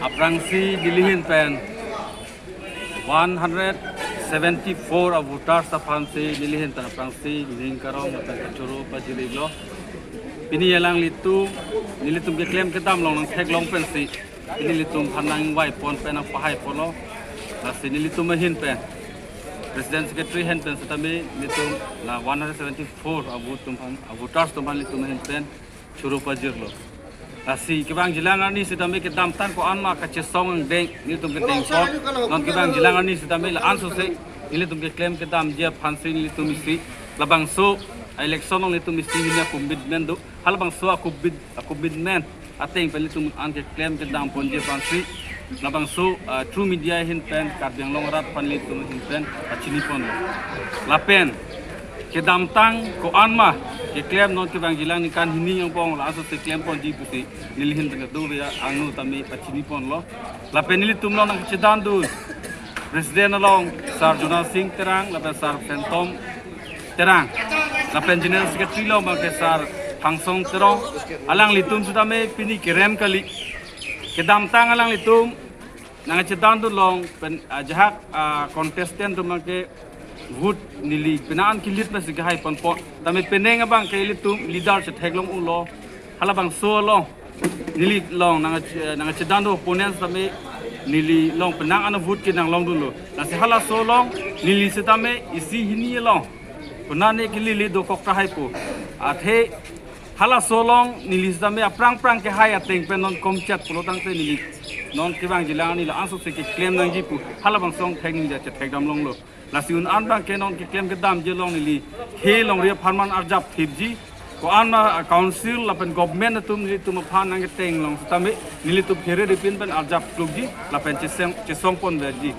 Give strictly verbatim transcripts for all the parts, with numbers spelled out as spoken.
Aphrangsi nelihin pen one hundred seventy-four a voters aphansi nelihin pen aphrangsi ning karong lapen kachoro pajir-iklo. Pini alanglitum, nelitum keklem kedam along nangtheklong pensi, pini nelitum aphan nangvaipon pen nangpahaiponlo. Lasi nelitum ahin pen, President Secretary ahin pen setame nelitum la one hundred seventy-four a vote atum aphan, a voters atum aphan nelitum ahin pen choro pajirlo. Lasi kevangjilang arni setame kedamtang ko-an ma kachesong angdeng nelitum kedengpon. Non kevangjilang arni setame la-ansose nelitum keklem kedamji aphansi nelitum isi, labangso election along nelitum isi hini a-commitment do. Halabangso a-commit, a-commitment ateng pen nelitum an keklem kedamponji aphansi labangso, ah, through media ahin pen Karbi Anglong arat aphan nelitum ahin pen pachinipon. Lapen kedamtang ko-an ma keklem non kevangjilang ningkan hini angbong la-ansose klemponji pusi nelihin pen kadokave angno tame pachiniponlo. Lapen nelitum along nangchedandun President along Sir Jonal Singh Terang, lapen Sir Phantom Terang, lapen General Secretary along abangke Sir Phangsong Terang, alanglitum setame pini kerem kali. Kedamtang alanglitum nangchedandun long pen, ah, ajahak, ah, contestant atum abangke vote neli penang an ke-lead pensi kehaiponpo. Tame penang abangke ilitum leader chetheklong-ulo. Halabangso along neli along nang, eh, nangchedandun opponents tame neli along penang an vote ke nanglongdunlo. Lasi halaso along neli setame isi hini along konane ke neli dokok tahaipo. Athe halaso along neli setame aphrang aphrang kehai ateng pen non komchet pulotangte neli non kevangjilang arni la-ansose keklem nangji pu halabangso angthek neli chethekdamlonglo. Lasi un-an abangke non keklem kedamji along neli khei longri apharman arjap thipji. Ko-an ma, ah, council lapen government atum nelitum aphan nangketenglong setame nelitum phere ripin pen arjap klukji lapen chesong, chesongponverji.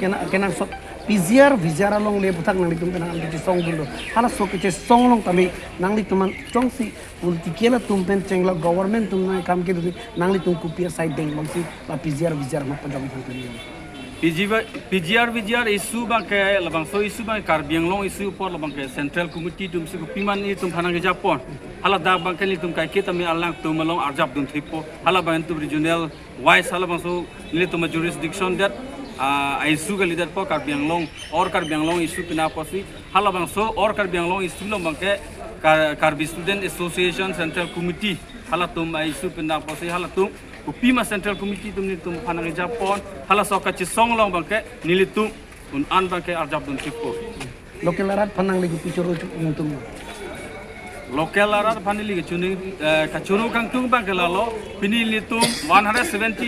Kena, kenangsot P G R, V G R along le puthak nanglitum kena kechesongdunlo. Halaso kechesong along tame nanglitum an jongsi political atum pen chenglok government atum nangkam kedo nanglitum kopi asai dengpon si la P G R, V G R ma pajong thang tuli. P G V, P G R, V G R issue abangke labangso issue abangke Karbi Anglong issue apot labangke Central Committee atumsi kopima nelitum aphan nangkejapon. Hala dak abangke nelitum kaiketa mi alangtum along arjapdun thippo. Hala abang itum regional wise halabangso nelitum a-jurisdiction det, ah, a-issue kalidetpo Karbi Anglong, all Karbi Anglong issue pina apotsi. Halabangso all Karbi Anglong issue along abangke Kar-, Karbi Student Association Central Committee halatum a-issue pina apotsi halatum kopima Central Committee atum nelitum aphan nangkejapon, halaso kachesong along abangke nelitum un-an abangke arjapdun thippo. Local arat aphan nangli kopi choro chu-, nangtum. Local arat aphan neli kachoro, eh, kachoro kangtung abangke lalo, pini nelitum one hundred seventy